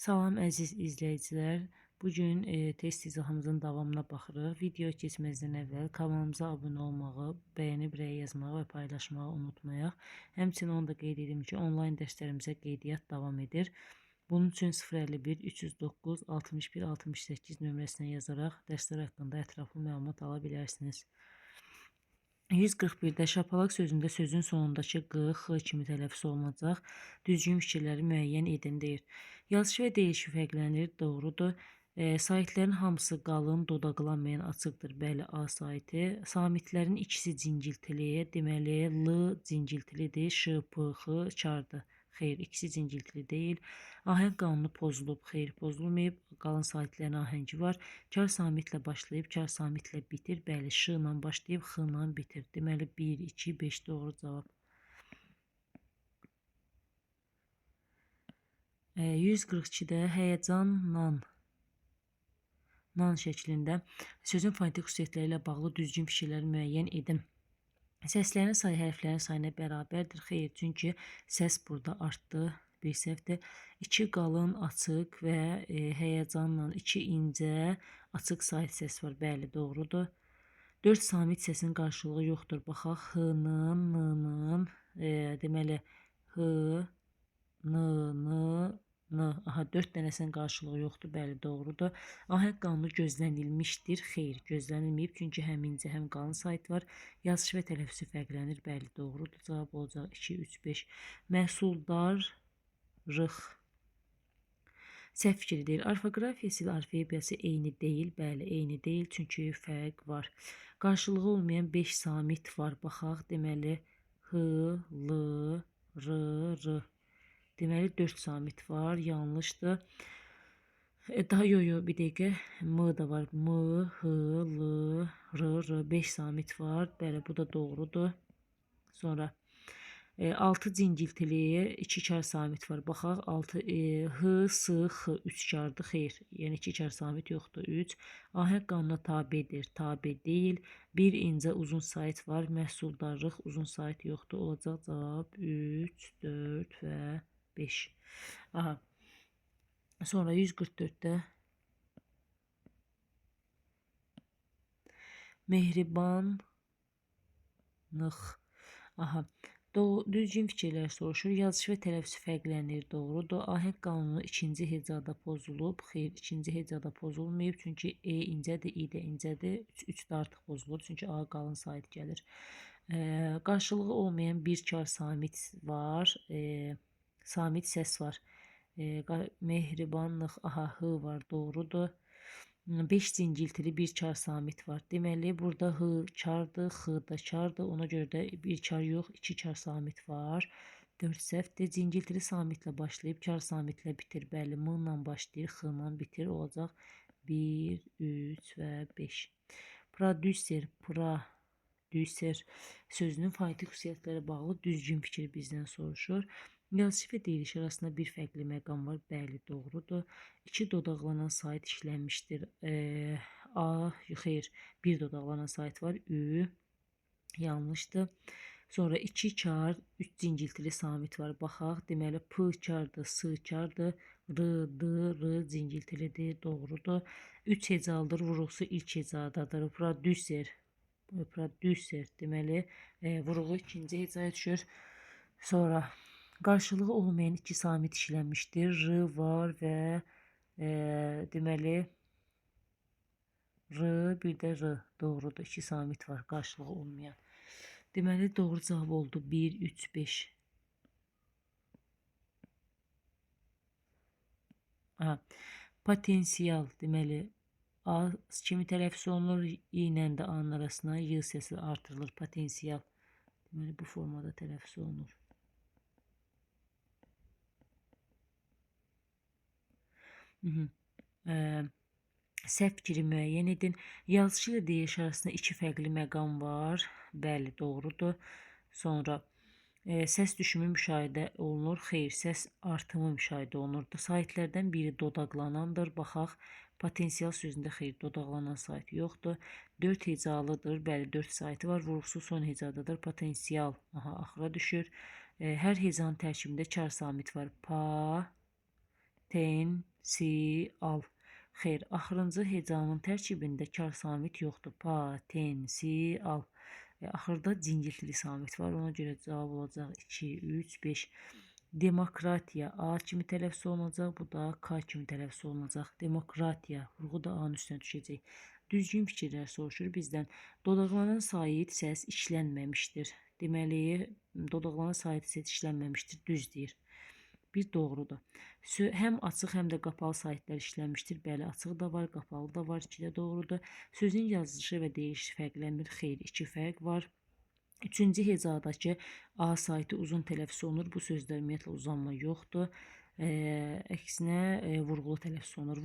Salam əziz izləyicilər. Bu gün test izahımızın davamına baxırıq. Video keçməzdən əvvəl kanalımıza abunə olmağı, bəyənib rəy yazmağı və paylaşmağı unutmayaq. Həmçinin onu da qeyd edim ki, onlayn dərslərimizə qeydiyyat davam edir. Bunun üçün 051 309 61 68 nömrəsinə yazaraq dərslər haqqında ətraflı məlumat ala bilərsiniz. 141-də şapalaq sözündə sözün sonundakı q, x kimi tələffüz olunacaq. Düzgün fikirləri müəyyən edin deyir. Yazışı və deyilişi fərqlənir, doğrudur. Saitlərin hamısı qalın, dodaqlanmayan açıqdır. Bəli, A saiti. Samitlərin ikisi cingiltili, deməli L cingiltilidir, Ş, P, X kardır. Xeyr, ikisi cingiltili deyil. Ahəng qanunu pozulub, xeyr, pozulmayıb. Qalın saitlərin ahəngi var. Kar samitlə başlayıb, kar samitlə bitir. Bəli, Ş ilə başlayıb, X ilə bitir. Deməli, 1, 2, 5 doğru cavab. 142-də həyəcanla nan şəklində sözün fonetik xüsusiyyətləri ilə bağlı düzgün fikirləri müəyyən edin. Səslərin sayı hərflərin sayına bərabərdir. Xeyr, çünki səs burada artdı. Bir səhvdir. 2 qalın, açıq və həyəcanla 2 incə, açıq sait səs var. Bəli, doğrudur. 4 samit səsin qarşılığı yoxdur. Baxaq, H-nın, N-nın, deməli, H, N, N, N. Aha, 4 dənəsinin qarşılığı yoxdur. Bəli, doğrudur. Ahəng qanunu gözlənilmişdir. Xeyr, gözlənilməyib. Çünki həm incə, həm qalın sait var. Yazış və tələffüzü fərqlənir. Bəli, doğrudur. Cavab olacaq 2, 3, 5. Məhsuldarlıq. Səhv fikri deyil. Orfoqrafiyası ilə orfepiyası eyni deyil. Bəli, eyni deyil. Çünki fərq var. Qarşılığı olmayan 5 samit var. Baxaq, deməli, H, L, R, R. Deməli 4 samit var. Yanlışdır. Daha yo yo bir dəqiqə. M da var. M, H, L, R, R. 5 samit var. Bəli, bu da doğrudur. Sonra 6 cingiltili 2 kar samit var. Baxaq 6 H, S, X 3 kardır. Xeyr. Yəni 2 kar samit yoxdur. 3. Ahəng qanuna tabedir. Tabe deyil. Bir incə uzun sait var. Məhsuldarlıq uzun sait yoxdur. Olacaq cavab 3, 4 və 5. Aha. Sonra 144-də mehribanlıq. Aha. Düzgün fikirlər soruşur. Yazış və tələffüzü fərqlənir. Doğrudur. Ahəng qanunu ikinci hecada pozulub. Xeyr, ikinci hecada pozulmayıb. Çünki E incədir, İ də incədir. 3 də artıq pozulur. Çünki A qalın sait gəlir. Qarşılığı olmayan bir kar samit var. Samit səs var. Mehribanlıq, aha, H var, doğrudur. 5 cingiltili bir kar samit var. Deməli, burada H kardır, X da kardır. Ona görə də bir kar yox, 2 kar samit var. 4 səhvdir. Cingiltili samitlə başlayıb, kar samitlə bitir. Bəli, M ilə başlayır, X ilə bitir. Olacaq 1, 3 və 5. Prodüser, prodüser sözünün fonetik xüsusiyyətləri bağlı düzgün fikir bizdən soruşur. Yazışı və deyiliş arasında bir fərqli məqam var. Bəli, doğrudur. 2 dodaqlanan sait işlənmişdir. A, xeyr, bir dodaqlanan sait var. Ü, yanlışdır. Sonra 2 kar, 3 cingiltili samit var. Baxaq, deməli P kardır, S kardır, R, D, R cingiltilidir, doğrudur. 3 hecalıdır, vurğusu ilk hecadadır. Prodüser, prodüser, deməli, vurğu ikinci hecaya düşür. Sonra qarşılığı olmayan 2 samit işlənmişdir. R var və deməli R, bir də R. Doğrudur. 2 samit var qarşılığı olmayan. Deməli doğru cavab oldu 1, 3, 5. Aha. Potensial deməli A kimi tələffüz olunur. İ ilə də A-nın arasına Y səsi artırılır. Potensial. Deməli bu formada tələffüz olunur. Səhv fikri müəyyən edin. Yazışı ilə deyiliş arasında 2 fərqli məqam var. Bəli, doğrudur. Sonra səs düşümü müşahidə olunur. Xeyr, səs artımı müşahidə olunur. Saitlərdən biri dodaqlanandır. Baxaq, potensial sözündə xeyr, dodaqlanan sait yoxdur. 4 hecalıdır. Bəli, 4 saiti var. Vurğusu son hecadadır. Potensial, aha, axıra düşür. Hər hecanın tərkibində kar samit var. Pa, ten, Si, al. Xeyr, axırıncı hecanın tərkibində kar samit yoxdur. Pa, ten, si, al. Axırda cingiltili samit var. Ona görə cavab olacaq 2, 3, 5. Demokratiya A kimi tələffüz olunacaq. Bu da K kimi tələffüz olunacaq. Demokratiya. Vurğu da A-nın üstünə düşəcək. Düzgün fikirlər soruşur bizdən. Dodaqlanan sait səs işlənməmişdir. Deməli, dodaqlanan sait səs işlənməmişdir. Düz deyir. Bir doğrudur. Həm açıq, həm də qapalı saitlər işlənmişdir. Bəli, açıq da var, qapalı da var. İki də doğrudur. Sözün yazılışı və deyilişi fərqlənmir. Xeyr, iki fərq var. Üçüncü hecadakı A saiti uzun tələffüz olunur. Bu sözdə ümumiyyətlə uzanma yoxdur. Əksinə vurğulu tələffüz olunur.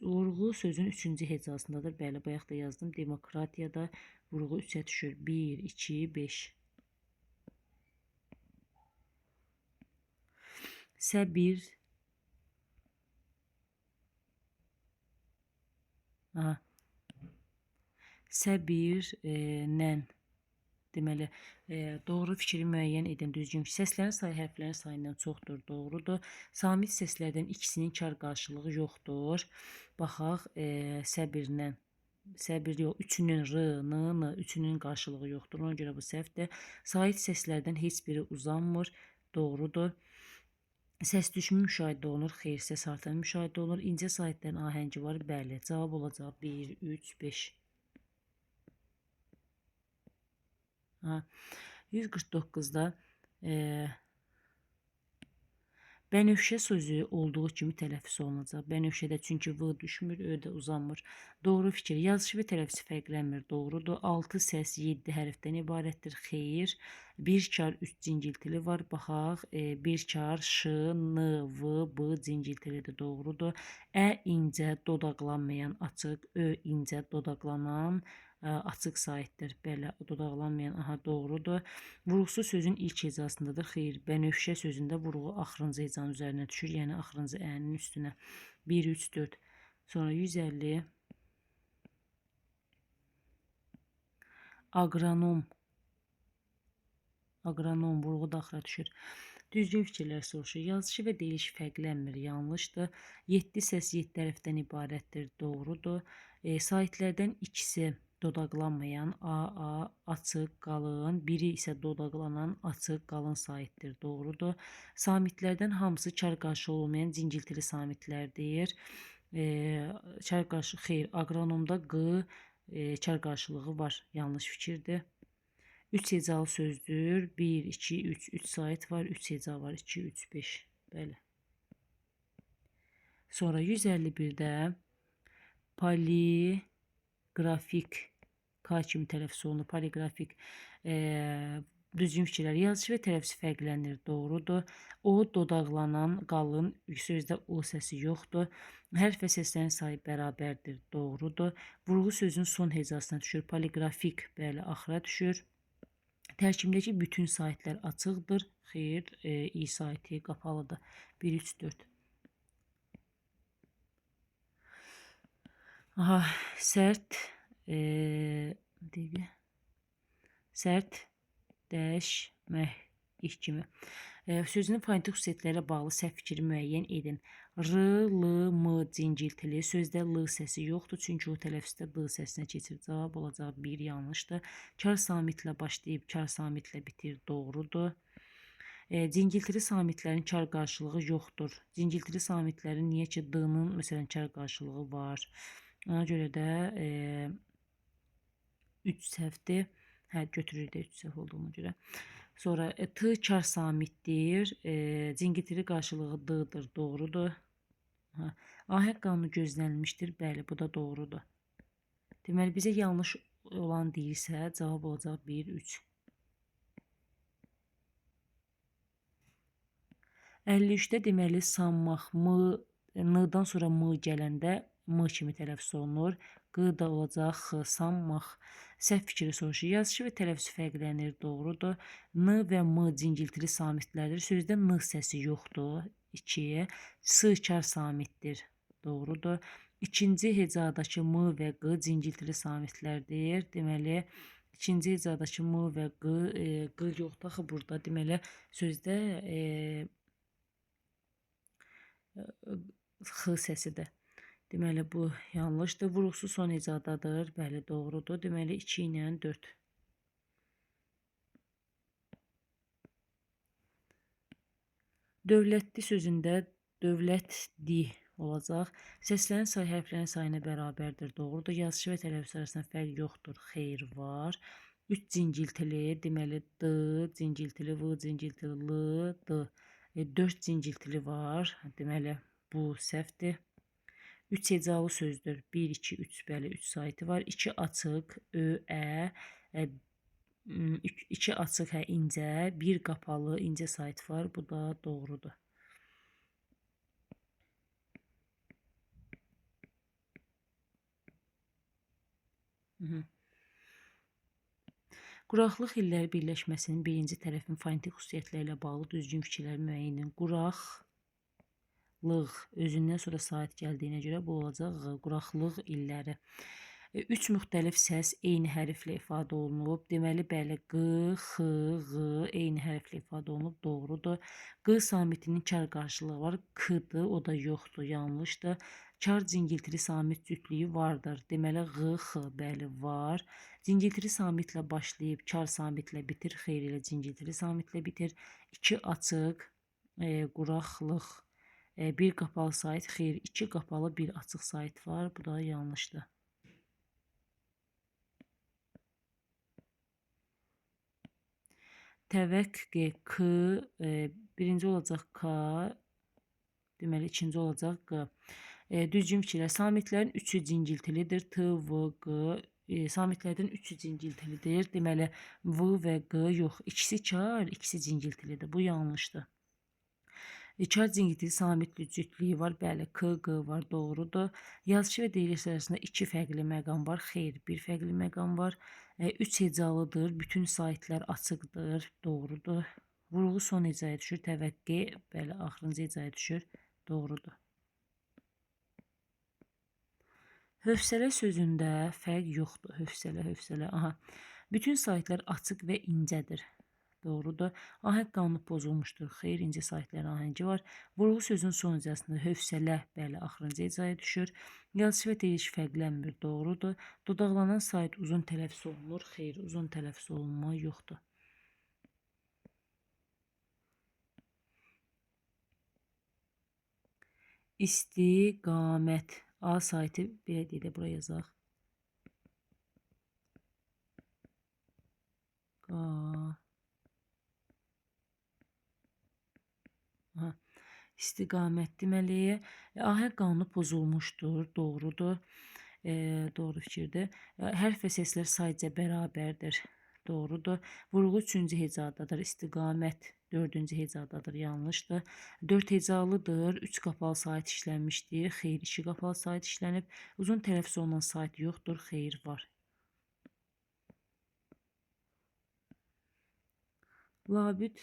Vurğu sözün üçüncü hecasındadır. Bəli, bayaq da yazdım. Demokratiyada vurğu 3-ə düşür. 1, 2, 5. Səbir. Aha. Səbir, nən. Deməli, doğru fikri müəyyən edən düzgün səslərin sayı hərflərin sayından çoxdur, doğrudur. Samit səslərdən ikisinin kar qarşılığı yoxdur. Baxaq, səbirlə, səbir yox, üçünün r, n, n, üçünün qarşılığı yoxdur. Ona görə bu səhvdir. Sait səslərdən heç biri uzanmır, doğrudur. Səs düşmü müşahidə olunur, xeyr, səs artımı müşahidə olunur. İncə saitlərin ahəngi var, bəli. Cavab olacaq 1, 3, 5. Ha, 149-da bənövşə sözü olduğu kimi tələffüz olunacaq. Bənövşədə çünki V düşmür, Ö də uzanmır. Doğru fikir. Yazışı və tələffüzü fərqlənmir. Doğrudur. 6 səs 7 hərfdən ibarətdir. Xeyr. 1 kar 3 cingiltili var. Baxaq. 1 kar Ş, N, V, B cingiltilidir. Doğrudur. Ə incə dodaqlanmayan açıq, Ö incə dodaqlanan açıq saitdir. Bəli, dodaqlanmayan, aha, doğrudur. Vurğusu sözün ilk hecasındadır. Xeyr, bənövşə sözündə vurğu axırıncı hecanın üzərinə düşür. Yəni, axırıncı ənin üstünə. 1, 3, 4. Sonra 150. Aqronom. Aqronom vurğu da axıra düşür. Düzgün fikirlər soruşur. Yazışı və deyilişi fərqlənmir. Yanlışdır. 7 səs 7 hərfdən ibarətdir. Doğrudur. Saitlərdən ikisi dodaqlanmayan A, A, açıq, qalın, biri isə dodaqlanan açıq, qalın saitdir. Doğrudur. Samitlərdən hamısı kar qarşı olmayan cingiltili samitlərdir. Kar qarşı, xeyr, aqronomda Q kar qarşılığı var. Yanlış fikirdir. 3 hecalı sözdür. 1, 2, 3, 3 sait var. 3 heca var. 2, 3, 5. Bəli. Sonra 151-də poliqrafik K kimi tələffüz olunur. Poliqrafik düzgün fikirlər. Yazışı və tələffüzü fərqlənir. Doğrudur. O dodaqlanan qalın, sözdə O səsi yoxdur. Hərf və səslərin sayı bərabərdir. Doğrudur. Vurğu sözün son hecasına düşür. Poliqrafik, bəli, axıra düşür. Tərkibindəki bütün saitlər açıqdır. Xeyr, İ saiti qapalıdır. 1, 3, 4. Aha, sərt, dəqiqə. Sərt, dəşmək, ik kimi. Sözünün fonetik xüsusiyyətlərə bağlı səhv fikri müəyyən edin. R, L, M cingiltili. Sözdə L səsi yoxdur, çünki o tələffüzdə D səsinə keçir. Cavab olacaq 1 yanlışdır. Kar samitlə başlayıb, kar samitlə bitir. Doğrudur. Cingiltili samitlərin kar qarşılığı yoxdur. Cingiltili samitlərin niyə ki D-nın məsələn kar qarşılığı var. Ona görə də 3 səhvdir. Hə, götürür də 3 səhv olduğuna görə. Sonra T kar samitdir. Cingiltili qarşılığı D-dır. Doğrudur. Hə. Ahəng qanunu gözlənilmişdir. Bəli, bu da doğrudur. Deməli, bizə yanlış olan deyirsə, cavab olacaq 1, 3. 53-də deməli, sanmaq, M, N-dan sonra M gələndə M kimi tələffüz olunur. Q da olacaq X, sanmaq. Səhv fikri soruşur. Yazışı və tələffüzü fərqlənir. Doğrudur. N və M cingiltili samitlərdir. Sözdə N səsi yoxdur. 2. S kar samitdir. Doğrudur. İkinci hecadakı M və Q cingiltili samitlərdir. Deməli, ikinci hecadakı M və Q, Q yoxdur axı burada. Deməli, sözdə X səsidir. Deməli, bu yanlışdır. Vurğusu son hecadadır. Bəli, doğrudur. Deməli, 2 ilə 4. Dövlətli sözündə dövlətli olacaq. Səslərin sayı hərflərin sayına bərabərdir. Doğrudur. Yazışı və tələffüz arasında fərq yoxdur. Xeyr var. 3 cingiltili, deməli, D, cingiltili, V, cingiltili, L, D. 4 cingiltili var. Deməli, bu səhvdir. 3 hecalı sözdür. 1, 2, 3, bəli, 3 saiti var. 2 açıq, Ö, Ə, 2 açıq, hə, incə, 1 qapalı, incə sait var. Bu da doğrudur. Quraqlıq illər birləşməsinin birinci tərəfin fonetik xüsusiyyətləri ilə bağlı düzgün fikirləri müəyyən edin. Quraqlıq özündən sonra sait gəldiyinə görə bu olacaq quraqlıq illəri. 3 müxtəlif səs eyni hərflə ifadə olunub. Deməli, bəli, Q, X, Ğ eyni hərflə ifadə olunub. Doğrudur. Q samitinin kar qarşılığı var. K-dır, o da yoxdur, yanlışdır. Kar cingiltili samit cütlüyü vardır. Deməli, Ğ, X, bəli, var. Cingiltili samitlə başlayıb, kar samitlə bitir. Xeyr ilə cingiltili samitlə bitir. 2 açıq, quraqlıq, 1 qapalı sait. Xeyr, 2 qapalı, 1 açıq sait var. Bu da yanlışdır. Təvəqqe, K, birinci olacaq K, deməli, ikinci olacaq Q. Düzgün fikirlər. Samitlərin 3-ü cingiltilidir. T, V, Q. Samitlərdən 3-ü cingiltilidir. Deməli, V və Q yox. İkisi kar, ikisi cingiltilidir. Bu yanlışdır. Kar cingiltili samitli cütlüyü var. Bəli, K, Q var. Doğrudur. Yazışı və deyiliş arasında 2 fərqli məqam var. Xeyr, 1 fərqli məqam var. 3 hecalıdır. Bütün saitlər açıqdır. Doğrudur. Vurğu son hecaya düşür. Təvəqqe, bəli, axırıncı hecaya düşür. Doğrudur. Hövsələ sözündə fərq yoxdur. Hövsələ, hövsələ. Aha. Bütün saitlər açıq və incədir. Doğrudur. Ahəng qanunu pozulmuşdur. Xeyr, incə saitlərin ahəngi var. Vurğu sözün son hecasında hövsələ, bəli, axırıncı hecaya düşür. Yazışı və deyiliş fərqlənmir. Doğrudur. Dodaqlanan sait uzun tələffüz olunur. Xeyr, uzun tələffüz olunma yoxdur. İstiqamət. A saiti belə deyək də bura yazaq. Qa. Aha. İstiqamət deməli, ahəng qanunu pozulmuşdur. Doğrudur. Doğru fikirdir. Hərf və səslər sayca bərabərdir. Doğrudur. Vurğu 3-cü hecadadır. İstiqamət 4-cü hecadadır. Yanlışdır. 4 hecalıdır. 3 qapalı sait işlənmişdir. Xeyr, 2 qapalı sait işlənib. Uzun tələffüz olunan sait yoxdur. Xeyr, var. Labüd.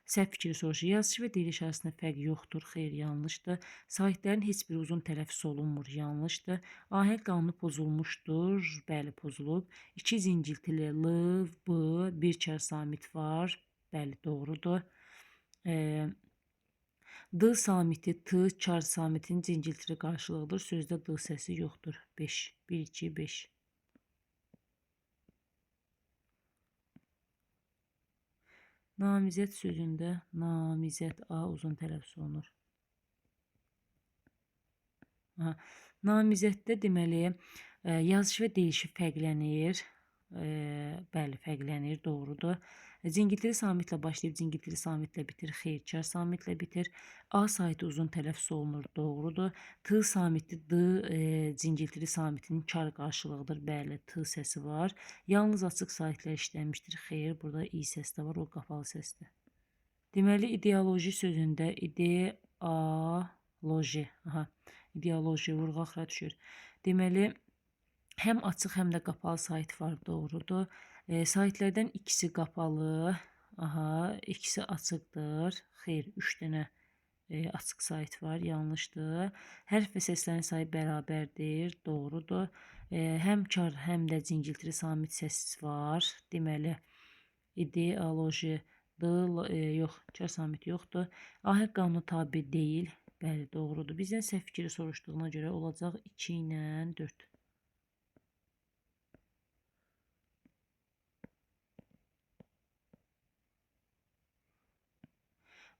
Səhv fikri soruşur. Yazışı və deyiliş arasında fərq yoxdur. Xeyr, yanlışdır. Saitlərin heç biri uzun tələffüz olunmur. Yanlışdır. Ahəng qanunu pozulmuşdur. Bəli, pozulub. 2 zingiltili L, B, 1 kar samit var. Bəli, doğrudur. D samiti T, kar samitinin zingiltili qarşılığıdır. Sözdə D səsi yoxdur. 5, 1, 2, 5. Namizəd sözündə namizəd A uzun tələffüz olunur. Aha. Namizəddə deməli, yazışı və deyilişi fərqlənir. Bəli, fərqlənir, doğrudur. Cingiltili samitlə başlayıb cingiltili samitlə bitir. Xeyr, kar samitlə bitir. A saiti uzun tələffüz olunur, doğrudur. T samiti D cingiltili samitinin kar qarşılığıdır. Bəli, T səsi var. Yalnız açıq saitlər işlənmişdir. Xeyr, burada İ səsi də var, o qapalı səsdir. Deməli, ideoloji sözündə ideoloji, aha, ideoloji vurğu axıra düşür. Deməli, həm açıq, həm də qapalı sait var, doğrudur. Saitlərdən ikisi qapalı, aha, ikisi açıqdır. Xeyr, 3 dənə Açıq sait var, yanlışdır. Hərf və səslərin sayı bərabərdir, doğrudur. Həm kar, həm də cingiltili samit səs var. Deməli, ideoloji, D, yox, kar samit yoxdur. Ahəng qanunu tabe deyil. Bəli, doğrudur. Bizdən səhv fikri soruşduğuna görə olacaq 2 ilə 4.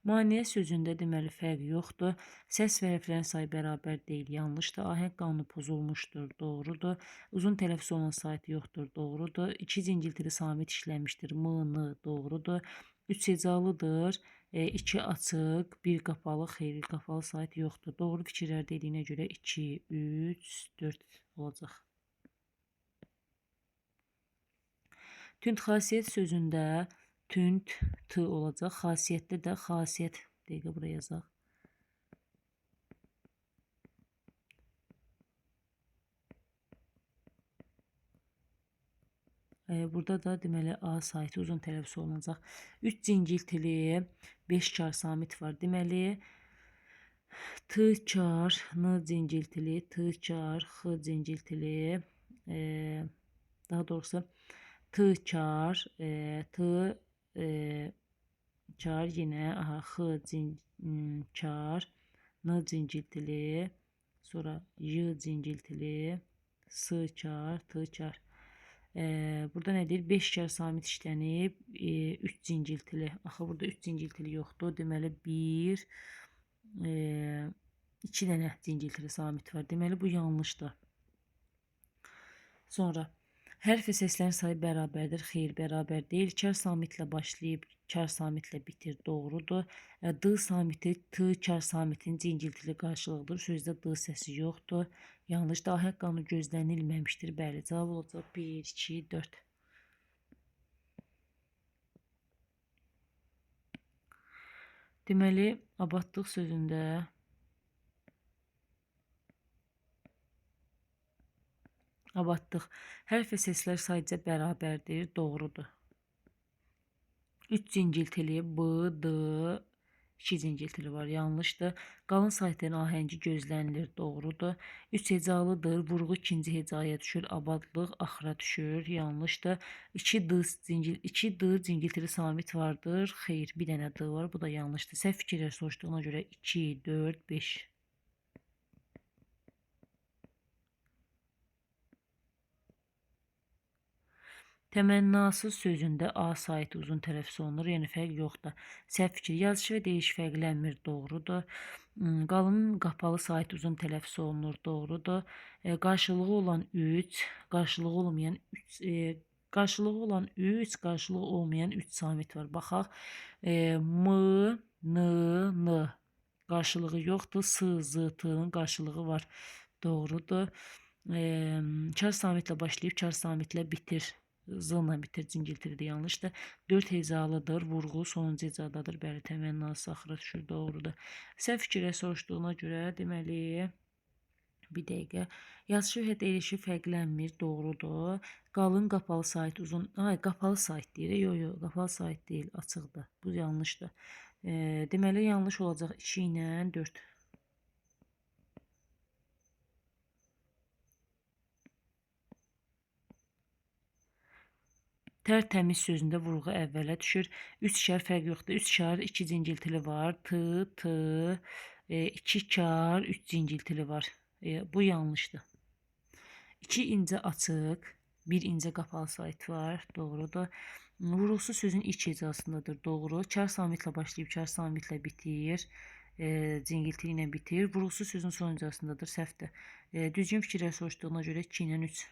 Maneə sözündə deməli fərq yoxdur. Səs və hərflərin sayı bərabər deyil, yanlışdır. Ahəng qanunu pozulmuşdur, doğrudur. Uzun tələffüz olunan sait yoxdur, doğrudur. 2 cingiltili samit işlənmişdir, M, N, doğrudur. 3 hecalıdır, 2 açıq, 1 qapalı, xeyr, qapalı sait yoxdur. Doğru fikirlər dediyinə görə 2, 3, 4 olacaq. Tünd xasiyyət sözündə tünd, T olacaq. Xasiyyətdə də xasiyyət. Dəqiqə buraya yazaq. Burada da deməli A saiti uzun tələffüz olunacaq. 3 cingiltili, 5 kar samit var. Deməli T kar, N cingiltili, T kar, X cingiltili, daha doğrusu T kar, T kar yenə aha, X kar, N cingiltili, sonra Y cingiltili, S kar, T kar. Burada nə deyir? 5 kar samit işlənib, 3 cingiltili. Axı burada 3 cingiltili yoxdur. Deməli 1, 2 dənə cingiltili samit var. Deməli bu yanlışdır. Sonra hərf və səslərin sayı bərabərdir. Xeyr, bərabər deyil. Kar samitlə başlayıb, kar samitlə bitir. Doğrudur. D samiti T kar samitin cingiltili qarşılığıdır. Sözdə D səsi yoxdur. Yanlışdır. Ahəng qanunu gözlənilməmişdir. Bəli, cavab olacaq 1, 2, 4. Deməli, abadlıq sözündə abadlıq. Hərf və səslər sayıca bərabərdir. Doğrudur. 3 cingiltili B, D, 2 cingiltili var. Yanlışdır. Qalın saitlərin ahəngi gözlənilir. Doğrudur. 3 hecalıdır. Vurğu ikinci hecaya düşür. Abadlıq axıra düşür. Yanlışdır. 2 D cingiltili samit vardır. Xeyr, bir dənə D var. Bu da yanlışdır. Səhv fikirlər soruşduğuna görə 2, 4, 5. Təmənnasız sözündə A saiti uzun tələffüz olunur, yəni fərq yoxdur. Səhv fikir, yazışı və deyiş fərqlənmir, doğrudur. Qalın qapalı sait uzun tələffüz olunur, doğrudur. Qarşılığı olan 3, qarşılığı olmayan 3, qarşılığı olan 3, qarşılığı olmayan 3 samit var. Baxaq, M, N, N qarşılığı yoxdur, S, Z, T-nin qarşılığı var, doğrudur. Kar samitlə başlayıb, kar samitlə bitir. Z ilə bitir, cingiltili də yanlışdır. 4 hecalıdır, vurğu sonuncu hecadadır. Bəli, təmənnası axıra düşür, doğrudur. Səhv fikirlə soruşduğuna görə, deməli, bir dəqiqə. Yazışı və deyilişi fərqlənmir, doğrudur. Qalın, qapalı sait, uzun, ay, qapalı sait deyir. Yox, yox, qapalı sait deyil, açıqdır. Bu yanlışdır. Deməli, yanlış olacaq 2 ilə 4. Tərtəmiz sözündə vurğu əvvələ düşür. 3 kar fərq yoxdur. 3 kar, 2 cingiltili var. T, T, 2 kar, 3 cingiltili var. Bu yanlışdır. 2 incə açıq, 1 incə qapalı sait var. Doğrudur. Vurğusu sözün ilk hecasındadır. Doğru. Kar samitlə başlayıb, kar samitlə bitir. Cingiltili ilə bitir. Vurğusu sözün son hecasındadır. Səhvdir. Düzgün fikirlər soruşduğuna görə 2 ilə 3.